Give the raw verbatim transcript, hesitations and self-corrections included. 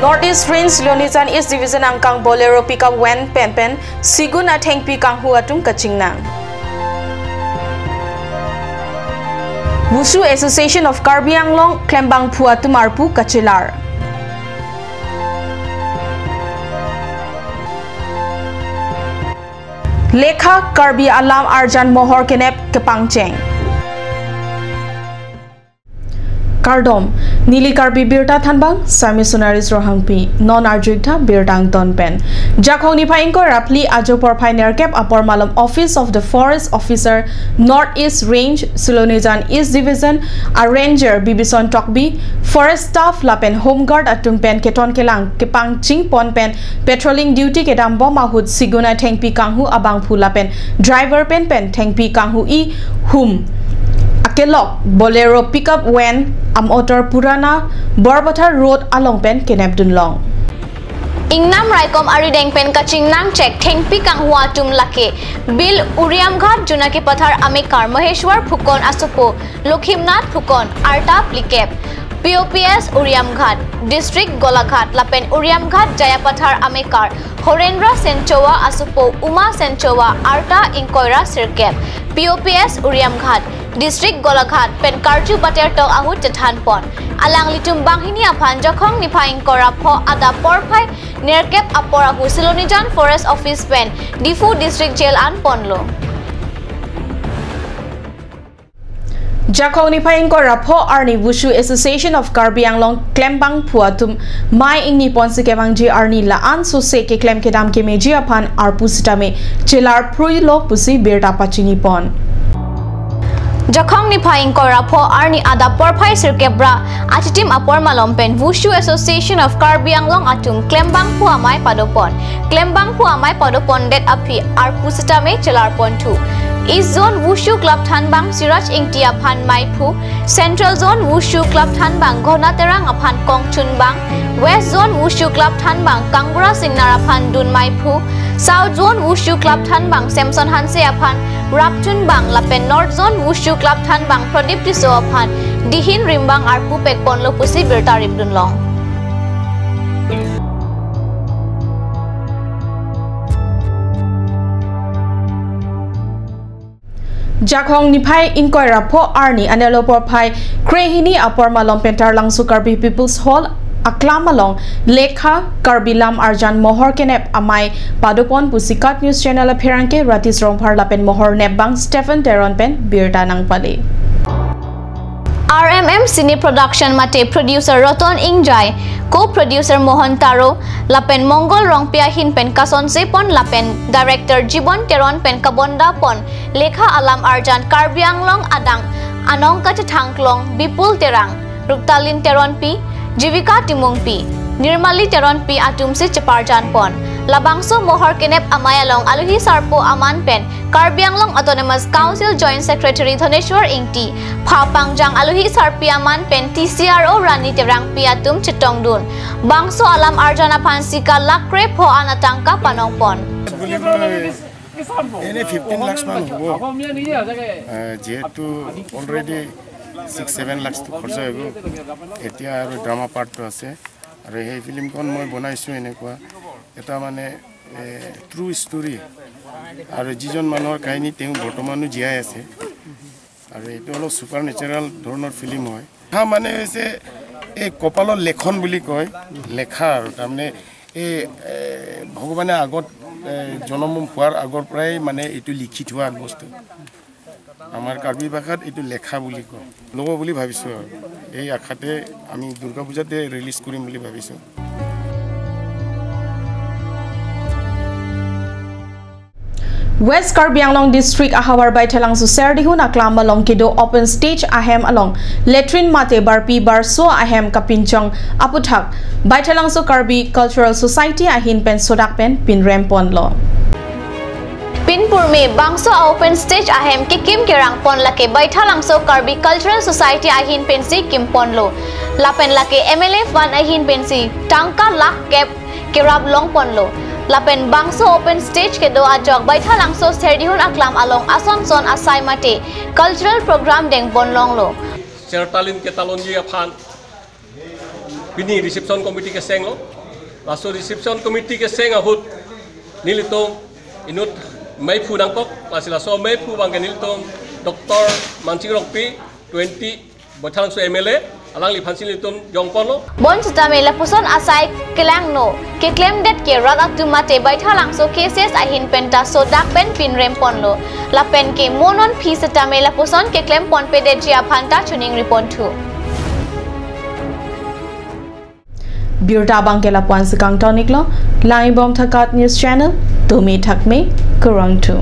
North East Range Silonijan East Division angkang Bolero pickup van pen pen sigun athengpi kanghu atum kachingnang. Wushu Association of Karbi Anglong klembangphu atum arpu kachelar. Lekha Karbi alam arjan mohor kenep kepangcheng. Kardom, neli Karbi Birta Thanbang, Sami Sonaris Rohangpi, non arju-ik tha birta angton pen. Jakhong niphai ingkoi ra phli ajo porphai nerkep apor malom Office of the Forest Officer, North East Range, Silonijan East Division, a Ranger Bibison Tokbi, Forest Staff lapen Home Guard atum pen keton kelang kepangching pon pen patrolling duty kedam bom ahut sigun athengpi kanghu abangphu lapen driver pen pen thengpi kanghu ihum akelok Bolero pickup van amotor Purana Borbathar Road along pen kenepdun long. Ingnam raikom arideng pen kachingnang chek thengpi kanghu atum lake Bil Uriamghat Junaki Pathar amekar Maheshwar Phukon asopo Lokhimnath Phukon arta phlikep, P O P S Uriamghat, District Golaghat lapen Uriamghat Jayapathar amekar Horendra Senchowa asopo Uma Senchowa arta ingkoi ra sirkep, P O P S Uriamghat, District Golaghat pen karju bater tok ahut chethan pon. Alanglitum banghini aphan Jakhong niphai ingkoi ra pho adap porphai nerkep apor ahut Silonijan Forest Office pen Diphu District Jail an ponlo. Jakhong niphai ingkoi ra pho arni Wushu Association of Karbi Anglong klembangphu atum May ingni ponsi kevangji arni la-an sose keklem kedam kemeji aphan arpu sitame chelar phruilo pusi birta pachini pon. Jakhong niphai ingkoi ra pho arni adap porphai sirkep ra achitim apor malom pen Wushu Association of Karbi Anglong atum klembangphu amei padopon. Klembangphu amei padopondet aphi arpu sitame chelar ponthu. East Zone Wushu Club Thanbang Siraj Ingti aphan meiphu, Central Zone Wushu Club Thanbang Ghona Terang aphan kongchunbang, West Zone Wushu Club Thanbang Kangbura Singnar aphan dun meiphu, South Zone Wushu Club Thanbang Samson Hanse aphan rapchunbang lapen North Zone Wushu Club Thanbang Pradip Tisso aphan dihin rimbang arpu pekponlo pusi birta ripdun long. Jakhong niphai ingkoi ra pho arni anelo porphai krehini apor malom pen Taralangso Karbi People's Hall aklam along Lekha Karbi Lam Arjan Mohor Kenep amei padopon pusi KAT News Channel apherangke Ratis Rongphar lapen mohor nepbang Stephen Teron pen birta nangpale. R M M Cine Production mate producer Roton Ingjai, co-producer Mohon Taro, lapen Mongol Rongpi ahin pen kasonse pon lapen director Jibon Teron pen kabonda pon Lekha Alam Arjan Karbi Anglong adang anong kachethang klong Bipul Terang, Ruptalin Teronpi, Jivika Timungpi, Nirmali Teronpi atumsi cheparjan pon. Labangso mohor kenep amei along aluhi sarpo aman pen Karbi Anglong Autonomous Council Joint Secretary Dhaneshwar Ingti, pha pangjang aluhi sarpi aman pen T C R O Rani Terangpi atum chetongdun. Bangso alam arjan aphan sika lakh krepho an atangka panong pon. এনে ফিফটিন লাখ মান হ'ব। আহ, যিহেতু already six seven লাখটো খৰচ হৈ গ'ল। এতিয়া আৰু ড্ৰামা পাৰ্টটো আছে। আৰু সেই ফিল্মখন মই বনাইছোঁ এনেকুৱা এটা মানে, এ, ট্ৰু ষ্টৰি। আৰু যিজন মানুহৰ কাহিনী তেওঁ বৰ্তমানো জীয়াই আছে। আৰু এইটো অলপ ছুপাৰ নেচাৰেল ধৰণৰ ফিল্ম হয়। হা, মানে হৈছে এই কপালৰ লেখন বুলি কয়, লেখা আৰু তাৰমানে এই, এ, ভগৱানে আগত, এ, জন্ম হোৱাৰ আগৰ পৰাই মানে এইটো লিখি থোৱা বস্তু। আমাৰ কাৰ্বি ভাষাত এইটো লেখা বুলি কয়। ল'ব বুলি ভাবিছোঁ আৰু এই আশাতে আমি দুৰ্গা পূজাতে ৰিলিজ কৰিম বুলি ভাবিছোঁ। West Karbi Anglong District ahavar Baithalangso Serdihun aklam along kedo open stage ahem along latrine mate barpi barso ahem kapinchong aputhak Baithalangso Karbi Cultural Society ahin pen sodak pen pinrem ponlo. Pinpurme bangso a open stage ahem kekim kerang pon lake Baithalangso Karbi Cultural Society ahin pensi kim ponlo. Lapen lake M L A fund ahin pensi tangka lakh kep kerap long ponlo. Lapen bangso open stage kedo ajok Baithalangso Serdihun aklam along ason son asai mate cultural program deng pon longlo. Chertalin ketalonji aphan Pini reception committee kesenglo. Laso reception committee keseng ahut nelitum inut meiphu nangkok, lasi laso meiphu abangke nelitum Doctor Mansing Rongpi, twenty, Baithalangso M L A, alangliphansi nelitum jongponlo. Bonsitame lapuson asai kelangno, keklemdet ke rat atum mate Baithalangso cases ahin penta sodak pen pinremponlo. Lapen ke mo non aphi sitame lapuson keklemponpedetji aphanta choningriponthu. Birta abangke lapu-ansi kangtoniklo, langbom thakat news channel, tumi thakme, kurvangthu.